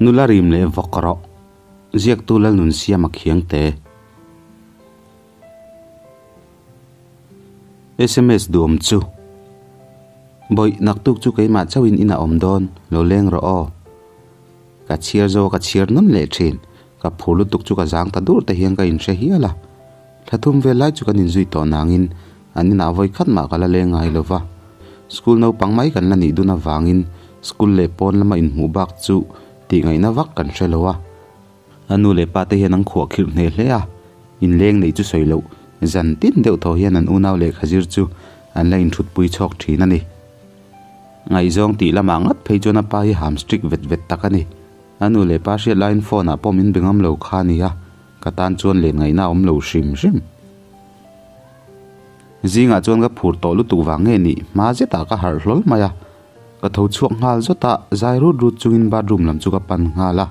Nula rim leh vawk rawh. Ziaktu Lalnunsiama Khiangte. Sms duhawm chu. Bawih, naktuk chu keimah chauhin inah awm dawn, lo leng rawh aw. Ka chhiar zo a ka chhiar nawn leh thin. Ka phur lutuk chu ka zang ta dur te hian ka inhre hial a. Thla thum vel lai chu kan inzui tawh nangin an inah vawi khat mah ka la leng ngai lo va. School naupang mai kan la nih dun avangin school leh pawn lama inhmuh bak chu tih ngaihna vak kan hre lo a. A nu leh pa te hian an khuah khirh hneh hle a, inleng neih chu sawi loh zan tin deuh thaw hian an unau lehkha zir chu an la inthutpui chhawk thin a ni. Ngaihzawng tih lamah ngat phei chuan a pa hi ham strict vet vet tak a ni. A nu leh pa hriat laiin phone ah pawh min be ngam lo kha a nia, ka tan chuan len ngaihna a awm lo hrim hrim. Zingah chuan ka phur tawh lutuk vang nge nih hma zetah ka harh hlawl mai a, ka tho chhuak nghal zawt a, zai rut rut chungin bathroom lam chu ka pan nghal a.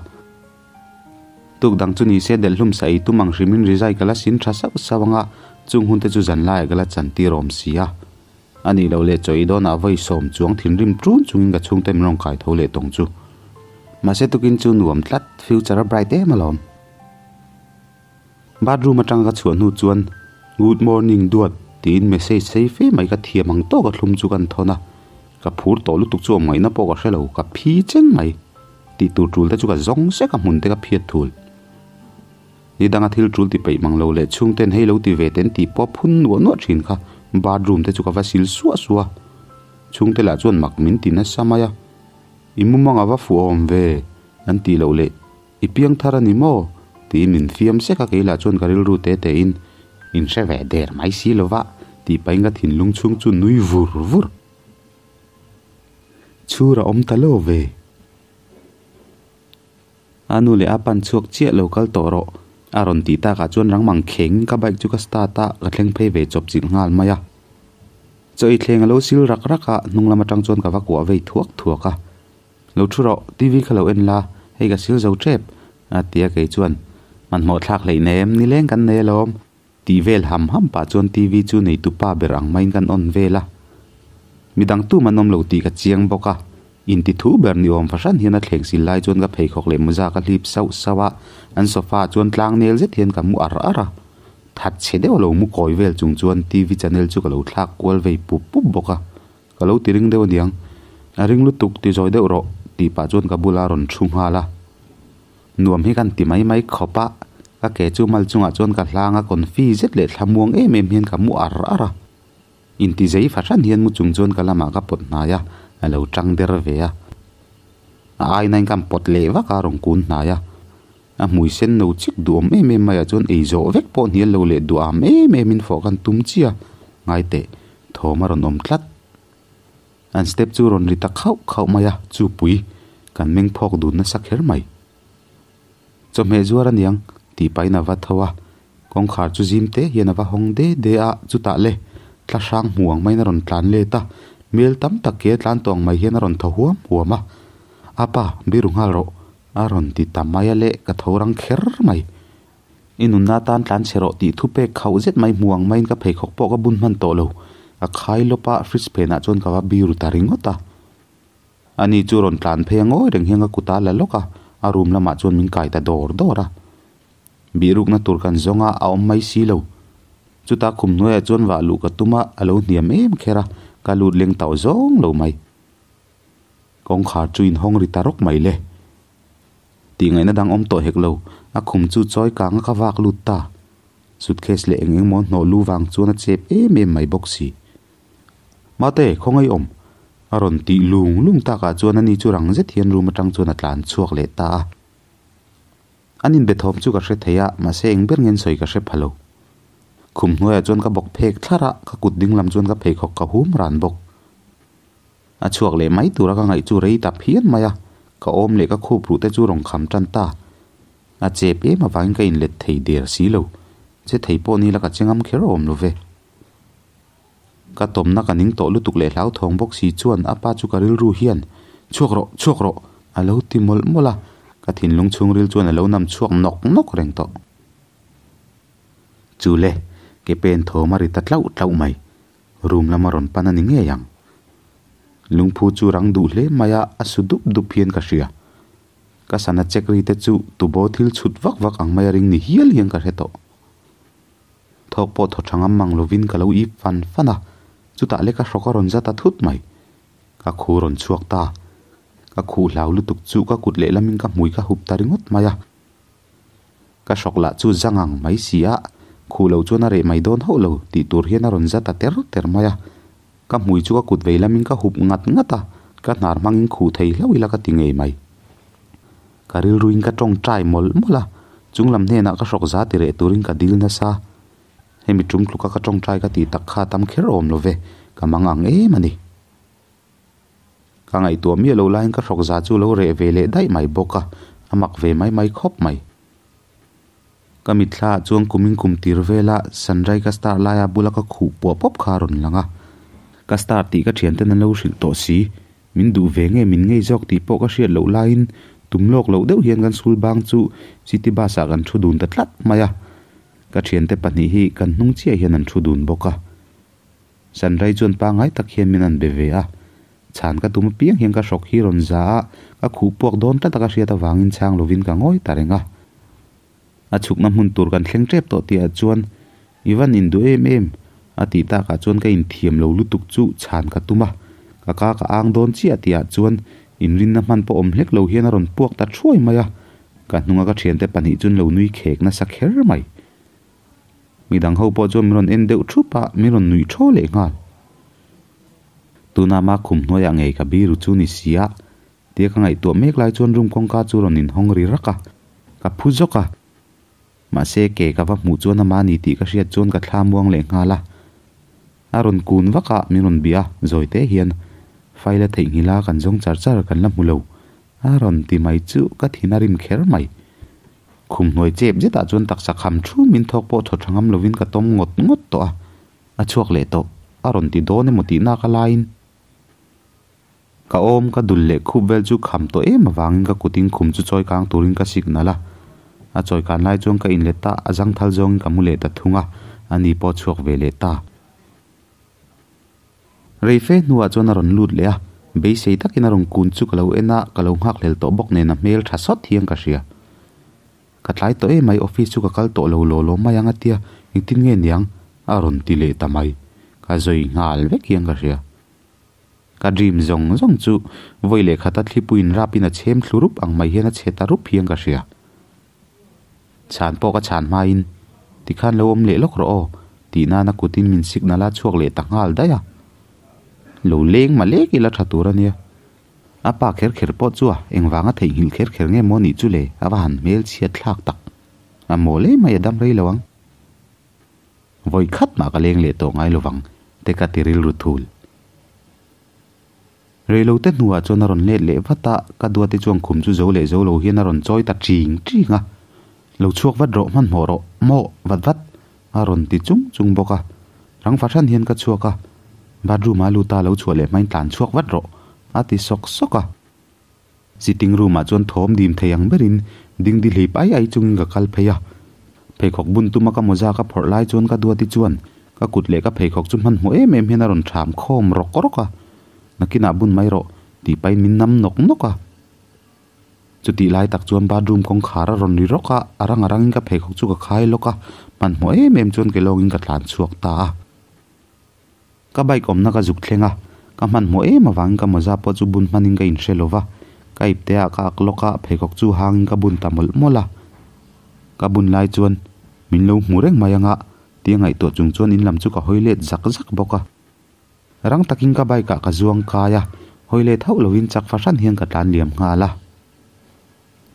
Tuk dang chu ni se delhlum sa ei tum ang hrimin rizai ka la sin tha sauh sauh ang a, chung hun te chu zan laiah ka la chan tir awm si a. A nih loh leh chaw i dawnah vawi sawm chuang thinrim ṭun chungin ka chhungte min rawn kai tho leh tawng chu. Mahse tukin chu nuam tlat, future a bright em alawm. Bathroom atanga ka chhuah hnu chuan Good morning duat tiin message sei fe mai ka thiam ang tawk a thlum chu kan thawn a. Ka phur tawh lutuk chu awm ngaihna pawh ka hre lo, ka phi cheng mai. Tih tur ṭul te chu ka zawng sek a hmun te ka phiat thul. Ni danga thil tul ti peih mang lo leh chhungten hei lo ti ve ten tih pawh phun nuah nuah thin kha bathroom te chu ka va sil suah suah a, chhungte lah chuan mak min ti nasa mai a, I mumang a va fuh awm ve an tih loh leh I piang thar a ni maw? tiin min fiam sek a, kei lah chuan ka rilru te te in in hre ve der mai si lo va tih pahin ka thinlung chhung chu nui vur vur. Chhur a awm ta lo ve. A nu leh a pan chhuak chiah lo kal tawh rawh a rawn tih takah chuan rang mang kheng ka bike chu ka start a, ka thleng phei ve chawp chilh nghal mai a. Chaw ei thleng a lo sil rak rak a, hnung lam atang chuan ka va kuah vei thuak thuak a. Lo thu rawh, TV kha lo en la, hei ka sil zo tep a ti a kei chuan hmanhmawh thlak hleih nem, nileng kan nei alawm. Tih vel ham ham pah chuan TV chu neitu pa ber ang maiin kan on vel a. Midang tum an awm lo tih ka chiang bawk a. Inti thu ber ni awm fahran hian a thleng sil lai chuan ka pheikhawk leh mawza ka hlip sauh sauh a, an sofa ah chuan tlang nel zet hian ka mu ar ar a. That chhe deuh lo mu kawi vel chung chuan TV channel chu ka lo thlak kual vei pup pup bawk a. Ka lo ti ring deuh aniang. A ring lutuk ti zawi deuh rawh tih pah chuan ka bula rawn thu nghal a. Nuam hi kan ti mai mai khawp a, ka ke chu mal chungah chuan ka hlang a, confi zet leh thlamuang em em hian ka mu ar ar a. Inti zei fahran hian mu chung chuan ka lamah ka pawt hnai a, a lo tang der ve a. A ainain ka pawt leh vak a, rawn kun hnai a. A hmui sen no chik duhawm em em maiah chuan ei zawh vek pawh hnial lo leh duham em em in fawh kan tum chiah ngai teh, thawm a rawn awm tlat. An step chu rawn ri ta khauh khauh mai a, chu pui kan meng phawk dun nasa kher mai. Chawhmeh zuar aniang tih pahin a va tho a, kawngkhar chu zim te hian a va hawng de de a, chutah le thla hrang hmu ang maiin a rawn tlan let a, hmel tam tak ke tlan tawh ang mai hian a rawn thaw huam huam a, Apa, biru nghal rawh a rawn ti ta mai a le, ka tho rang kher mai. I nunna atan tlan chhe rawh tih thupek khauh zet mai hmu ang maiin ka pheikhawk pawh ka bun hman tawh lo. A khai lawp a, fridge phenah chuan ka va biru ta ringawt a. Ani chu rawn tlan phei a ngawi reng hian ka kut a la lawk a, a room lamah chuan min kai ta dawr dawr a. Bihrukna tur kan zawng a, a awm mai si lo. Chutah khum hnuaiah chuan vah luh ka tum a, a lo hniam em kher a, ka lut leng tauh zawng lo mai. Kawngkhar chu inhawng ri ta rawk mai le. Tih ngaihna dang awm tawh hek lo, a khum chu chawi kang a ka vak lut ta. Suitcase leh eng engmaw hnawh lu vang chuan a chep em em mai bawk si. Mate, khawngaih awm! A rawn tih lung lung takah chuan ani chu rang zet hian room atang chuan a tlan chhuak leh ta a. An inbe thawm chu ka hre thei a, mahse eng ber ngen sawi ka hre pha lo. Khum hnuaiah chuan ka bawk phek thlar a, ka kut ding lam chuan ka pheikhawk ka hum ran bawk. A chhuak leh mai tura ka ngaih chu rei ta phian mai a, ka awm leh ka khup ruh te chu rawn kham tan ta. A chep em avangin ka inlet thei der si lo, che thei pawh ni la ka che ngam kher awm lo ve. Ka tawmna ka ning tawh lutuk leh hlauthawng bawk si chuan a pa chu ka rilru hian, Chhuak rawh, chhuak rawh! a lo ti mawlh mawlh a, ka thinlung chhungril chuan a lo nam chhuak nawk nawk reng tawh. Chu le, ke pen thawm a ri ta tlauh tlauh mai. Room lama rawn pan a ni ngei ang. Lungphu chu rang duh hle mai a, a su dup dup hian ka hria. Ka sana check ri te chu tubo thil chhut vak vak ang mai a ring ni hial hian ka hre tawh. Thawk pawh thaw tha ngam mang lovin ka lo ip fan fan a, chutah leka hrawk a rawn zat a thut mai. Ka khu rawn chhuak ta. Ka khuh hlau lutuk chu ka kut lehlamin ka hmui ka hup ta ringawt mai a. Ka hrawk lah chu zang ang mai si a, khuh lo chuan a reh mai dawn hauh lo tih tur hian a rawn zat ta ter ter mai a. Ka hmui chu ka kut vei lamin ka hup ngat ngat a, ka hnar hmangin khuh thei hlauh ila ka ti ngei mai. Ka rilruin ka tawngtai mawlh mawlh a, chung lam hnenah ka hrawk za ti reh turin ka dil nasa. Hemi tum tluka ka tawngtai ka tih tak kha tam kher awm lo ve, ka mang ang em a ni. Ka ngaihtuah miah lo laiin ka hrawk za chu lo reh ve leh daih mai bawk a, a mak ve mai mai khawp mai. Ka mitthla ah chuan kumin kum tir vela Sanrai ka star laia bula ka khuh puah pawp kha a rawn lang a. Ka star tih ka thianten an lo hrilh tawh si. Min duh ve nge min ngei zawk tih pawh ka hriat loh laiin tum lawk loh deuh hian kan school bang chu city bus ah kan thu dun ta tlat mai a. Ka thiante pahnih hi kan hnung chiah hian an thu dun bawk a. Sanrai chuan pangngai tak hian min an be ve a. Chhan ka tum apiang hian ka hrawk hi rawn za a, ka khuh puak dawn tlat a ka hriat avangin chhang lovin ka ngawi ta reng a. A chhukna hmun tur kan thleng tep tawh tihah chuan, I van induh em em? a tih takah chuan ka inthiam lo lutuk chu chhan ka tum a. Ka ka ka ang dawn chiah tihah chuan inrinna hman pawh awm hlek lo hian a rawn puak ta thuai mai a. Ka hnunga ka thiante pahnih chuan lo nui khek nasa kher mai. Midang ho pawh chuan min rawn en deuh thup a, min rawn nuih thaw leh nghal. Tuna ma khum hnuaiah ngei ka biru chu ni si a, tia ka ngaihtuah mek lai chuan room kawngka chu rawn inhawng ri rak a, ka phu zawk a. Mahse ke ka va hmuh chuan ama ni tih ka hriat chuan ka thla muang leh nghal a. A rawn kun vak a, min rawn bia a, zawi te hian file a theihnghilh a kan zawng char char kan la hmu lo. A rawn ti mai chu ka thin a rim kher mai. Khum hnuai chep zetah chuan taksa kham thu min thawk pawh thaw tha ngam lovin ka tawm ngawt ngawt tawh a, a chhuak leh tawh a rawn ti dawn emaw tih nak a laiin ka awm ka dul leh khup vel chu kham tawh em avangin ka kutin khum chu chawi kang turin ka signal a, a chawi kan lai chuan ka inlet a, a zangthal zawngin ka mu leh ta thung a, ani pawh a chhuak ve leh ta. Rei fe hnuah chuan a rawn lut leh a, beisei takin a rawn kun chu ka lo en a, ka lo nghak hlel tawh bawk nen a hmel tha sawt hian ka hria. Ka tlai tawh emai office chu ka kal tawh lo law law mai ang a tia, engtin nge niang? a rawn ti leh ta mai. Ka zawi nghal vek hian ka hria. Ka dream zawng zawng chu vawi leh khata thlipuiin rapin a chhem thlu rup ang mai hian a chhe ta rup hian ka hria. Chhan pawh ka chhan hmain, Tikhan lo awm leh lawk rawh aw, tih nana kutin min signal a chhuak leh ta nghal daih a. Lo leng mah lek ila tha tur a nia. A pa kher kher pawh chu a, engvanga theihnghilh kher kher nge maw nih chu le, a va han hmel chhiat thlak tak. A mawl em mai a dam rei lo ang. Vawi khat mah ka leng leh tawh ngai lovang, te ka ti rilru thul. Reilote hnuah chuan a rawn let leh vat a, ka duate chuan khum chu zo leh zo lo hian a rawn chawi ta ching ching a. Lo chhuak vat rawh, hmanhmawh rawh, maw, vat vat, a rawn ti chung chung bawk a. Rang fahran hian ka chhuak a, bathroom ah lut a lo chhuah leh hmain tlan chhuak vat rawh, a ti sawk sawk a. Sitting room ah chuan thawm dim thei ang berin dingdi hlip ai ai chungin ka kal phei a. Pheikhawk bun tuma ka mawza ka phawrh lai chuan ka duati chuan ka kut leh ka pheikhawk chu hmanhmawh em em hian a rawn ṭham khawm rawk rawk a. Nakinah bun mai rawh tih pahin min nam nawk nawk a. Chutih lai tak chuan bathroom kawngkhar a rawn ri rawk a, a rang a rangin ka pheikhawk chu ka khai lawk a, hmanhmawh em em chuan ke lawngin ka tlan chhuak ta a. Ka bike awmna ka zuk thleng a, ka hmanhmawh em avangin ka mawza pawh chu bun hmanin ka inhre lo va, ka ipte ah ka ak lawk a, pheikhawk chu hangin ka bun ta mawlh mawlh a. Ka bun lai chuan min lo hmu reng mai anga tia ngaihtuah chung chuan in lam chu ka hawi let zak zak bawk a. Rang takin ka bike ah ka zuang kai a, hawi let hauh lovin chak fahran hian ka tlan liam nghal a.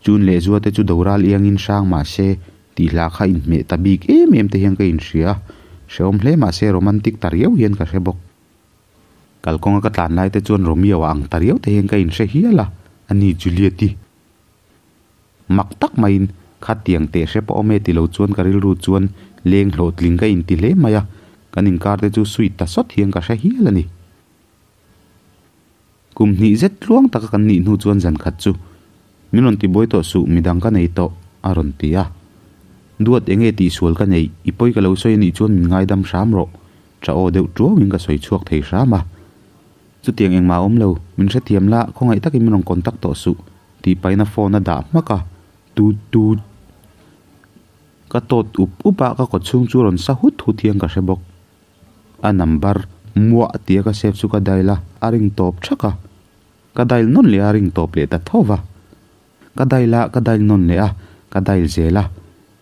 Chun leh zua te chu doral iangin hrang mah se, tih hla kha inhmeh ta bik em em te hian ka inhria a, hrehawm hle mah se romantic ta riau hian ka hre bawk. Kalkawnga ka tlan lai te chuan Romeo a ang ta riau te hian ka inhre hial a, a ni Juliet-i. Mak tak maiin khatiang teh hre pawh awm e ti lo chuan ka rilru chuan leng hlawhtling ka inti hle mai a, kan inkar te chu sweet ta sawt hian ka hre hial a ni. Kum hnih zet tluang taka kan nih hnu chuan zan khat chu, Min rawn ti buai tawh suh, midang ka nei tawh, a rawn ti a. Duat enge tihsual ka neih, i pawi ka lo sawi anih chuan min ngaidam hram rawh, tha aw deuh tuauin ka sawi chhuak thei hram a. Chutiang engmah a awm lo, min hrethiam la, khawngaih takin min rawn contact tawh suh. Tih pahin a phone a dah hmak a, tut tut. Ka tawt up up a, ka kawchhung chu rawn sa hut hut hian ka hre bawk. A number muah tia ka save chu ka dial a, a ring tawp thak a. Ka dial nawn leh a, a ring tawp leh ta tho va. Ka dial a, ka dial nawn leh a, ka dial zel a.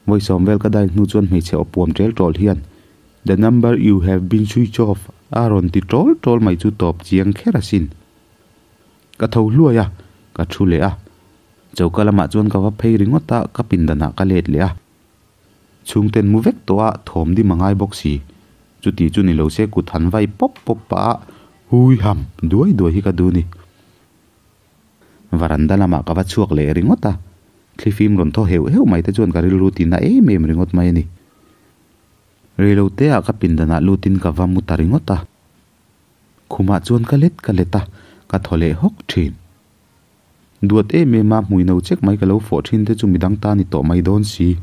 Vawi sawm vel ka dial hnu chuan hmeichhe aw puam tel tawl hian, The number you have been switch off a rawn ti tawl tawl mai chu tawp chiang kher asin. Ka tho hluai a, ka thu leh a. Choka lamah chuan ka va phei ringawt a, ka pindanah ka let leh a. Chhungten mu vek tawh a, thawm dim a ngai bawk si. Chuti chu ni lo se kut han vai pawp pawp pah a, hui ham duai duai hi ka duh ni. Varanda lamah ka va chhuak leh ringawt a, thlifim rawn thaw heuh heuh mai te chuan ka rilru tina em em ringawt mai a ni. Reiloteah ka pindanah lutin ka va mu ta ringawt a. Khumah chuan ka let ka let a, ka thaw leh hawk thin. Duat em em a, hmui no chek mai ka lo fawh thin te chu midang ta ni tawh mai dawn si.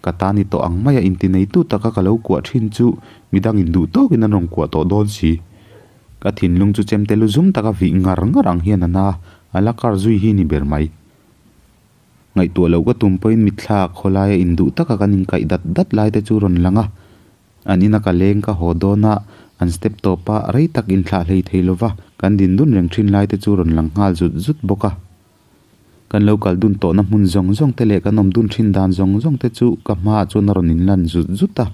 Ka ta ni tawh ang maia intineitu taka ka lo kuah thin chu midang induh tawkin an rawn kuah tawh dawn si. Ka thinlung chu chemte lu zum taka vih ngar ngar ang hian a na a, a la kar zui hi ni ber mai. Ngaihtuah loh ka tum pawhin mitthla khawlaia induh taka kan inkaih dat dat lai te chu rawn lang a. An ina ka leng ka haw dawn a, an step tawp a, rei tak inthlah hlei thei lova kan din dun reng thin lai te chu rawn lang nghal zut zut bawk a. Kan lo kal dun tawhna hmun zawng zawng te leh kan awm dun thin dan zawng zawng te chu ka hmaah chuan a rawn inlan zut zut a.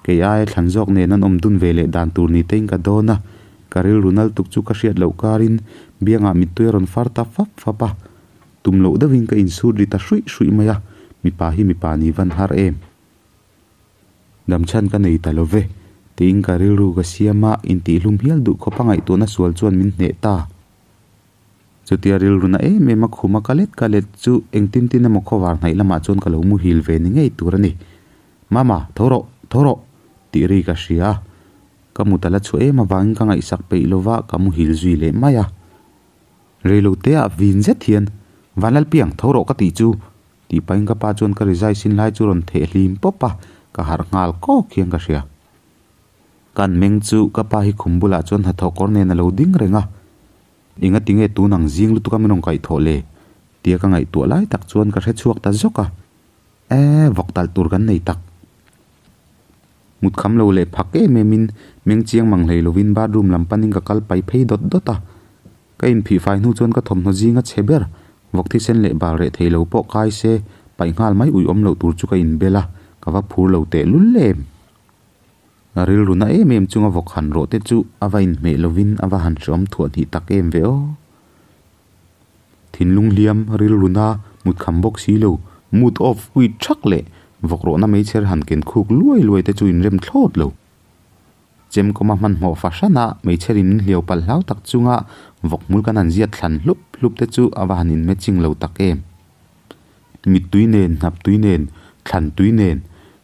Kei aia thlan zawk nen an awm dun ve leh dan tur ni tein ka dawn a, ka rilru nal tuk chu ka hriat loh karin biangah mittui a rawn far ta fap fap a. Tum loh deuhin ka insut ri ta hruih hruih mai a, mipa hi mipa ni van har em. Damchhan ka nei ta lo ve, tiin ka rilru ka siam a, intihhlum hial duh khawp a ngaihtuahna sual chuan min hneh ta. Chutia rilru na em em a khum a ka let ka let chu engtin tin emaw khawvar hnaih lamah chuan ka lo muhil ve ni ngei tur a ni. Mama, tho rawh, tho rawh! tih ri ka hria a, ka mut a la chhuah em avangin ka ngaihsak peih lova ka muhil zui leh mai a. Reiloteah vin zet hian, Vanlalpiang, tho rawh ka tih chu! Tih pahin ka pa chuan ka rizai sin lai chu rawn theh hlim pawp a, ka harh nghal kawk hian ka hria. Kan meng chu ka pa hi khum bulah chuan hnathawh kawr nen a lo ding reng a, Enga tinge tun ang zing lutuk a min rawn kaihthawh le? tia ka ngaihtuah lai tak chuan ka hre chhuak ta zawk a, E, vawk talh tur kan nei tak. Mut kham lo leh phak em em in meng chiang mang hlei lovin bathroom lam panin ka kal pai phei dawt dawt a. Ka inphih fai hnu chuan ka thawmhnaw zing a chhe ber, vawk thisen leh bal reh thei lo pawh kai se paih nghal mai ui awm loh tur chu ka inbel a, ka va phur lo teh lul em. Rilru na em em chunga vawk han rawh te chu a va inhmeh lovin a va han hreawm thuah hnih tak em ve aw. Thinlung hliam, rilru na, mut kham bawk si lo, mood off ui thak leh vawk rawhna meichher han ken khuk luai luai te chu inrem thlawt lo. Chemkawma hmanhmawh fahran a, meichher in min hliau palh hlau tak chunga vawk hmul kan han ziat thlan hlup hlup te chu a va han in matching lo tak em. Mittui nen, hnap tui nen, thlan tui nen,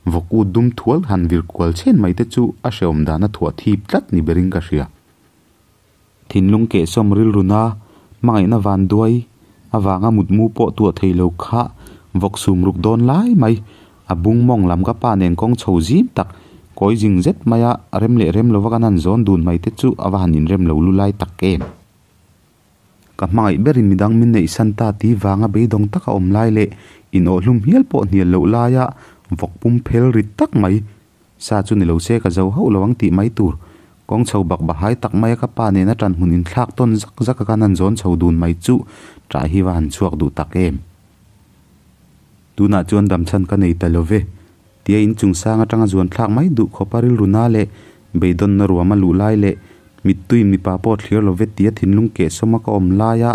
vawk ut dum thual han vir kual chhen mai te chu a hrehawm dan a thuah thip tlat ni berin ka hria. Thinlung kehsawm rilruna hmangaihna van duai avanga mutmu pawh tuah thei lo kha vawk sum ruk dawn lai mai. A bung mawng lam ka pa nen kawng chho zim tak, kawi zing zet maia rem leh rem lova kan han zawn dun mai te chu a va han inrem lo lu lai tak em. Ka hmangaih berin midang min neih san ta ti vanga beidawng taka awm lai leh inawhhlum hial pawh hnial loh laia vawk pum phel rit tak mai Sa chu ni lo se ka zo hauh lo ang tih mai tur. Kawng chho bak bahai tak maia ka pa nena ṭan hmun inthlak tawn zak zak a kan han zawn chho dun mai chu ṭah hi va han chhuak duh tak em. Tunah chuan damchhan ka nei ta lo ve. Tia inchung sang aṭanga zuan thlak mai duh khawp a rilru na leh beidawnna ruam a luh lai leh mittui mipa pawh thlir lo ve tia thinlung kehsawma ka awm laia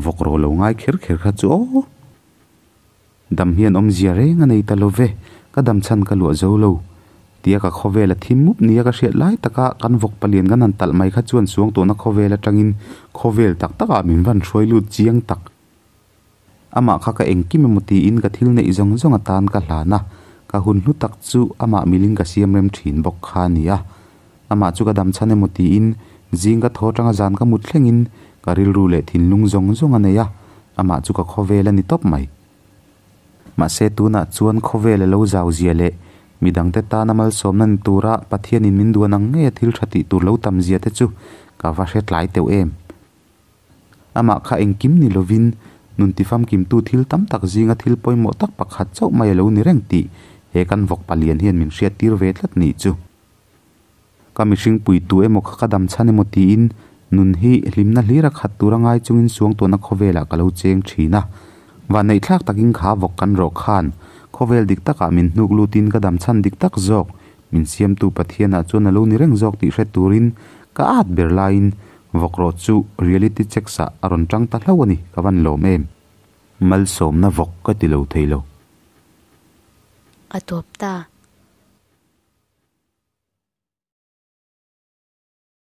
vawk ro lo ngai kher kher kha chu aw. Dam hian awmzia reng a nei ta lo ve, ka dam chhan ka luah zo lo. Tia ka khawvel a thim mup nia ka hriat lai taka kan vawk palian kan han talh mai kha chuan suang tawhna khawvel atangin khawvel tak takah min van hruai lut chiang tak. Amah kha ka engkim emaw tiin ka thil neih zawng zawng atan ka hlan a, ka hun hlu tak chu amah milin ka siam rem thin bawk kha a ni a. Amah chu ka dam chhan emaw tiin zing ka thaw atanga zan ka mut thlengin ka rilru leh thinlung zawng zawng a nei a, amah chu ka khawvel a ni tawp mai. Mahse tunah chuan khawvel a lo zau zia leh midangte tana malsawmna ni tura Pathianin min duan ang ngeia thil tha tih tur lo tam zia te chu ka va hre tlai teuh em. Amah kha engkim ni lovin Nun tifamkimtu thil tam tak zinga thil pawimawh tak pakhat chauh mai a lo ni reng tih he kan vawk palian hian min hriattir ve tlat nih chu. Ka mihring pui tu emaw kha ka dam chhan emaw tiin nun hi hlimna hlir a khat tur a ngai chungin suangtuahna khawvelah ka lo cheng thin a. Vanneihthlak takin kha vawk kan rawh khan khawvel dik takah min hnuk lutin ka dam chhan dik tak zawk min siamtu Pathianah chuan a lo ni reng zawk tih hre turin ka at ber laiin vawk rawh chu reality checks ah a rawn tang ta hlauh a ni ka van lawm em. Malsawmna vawk ka ti lo thei lo. A tawp ta.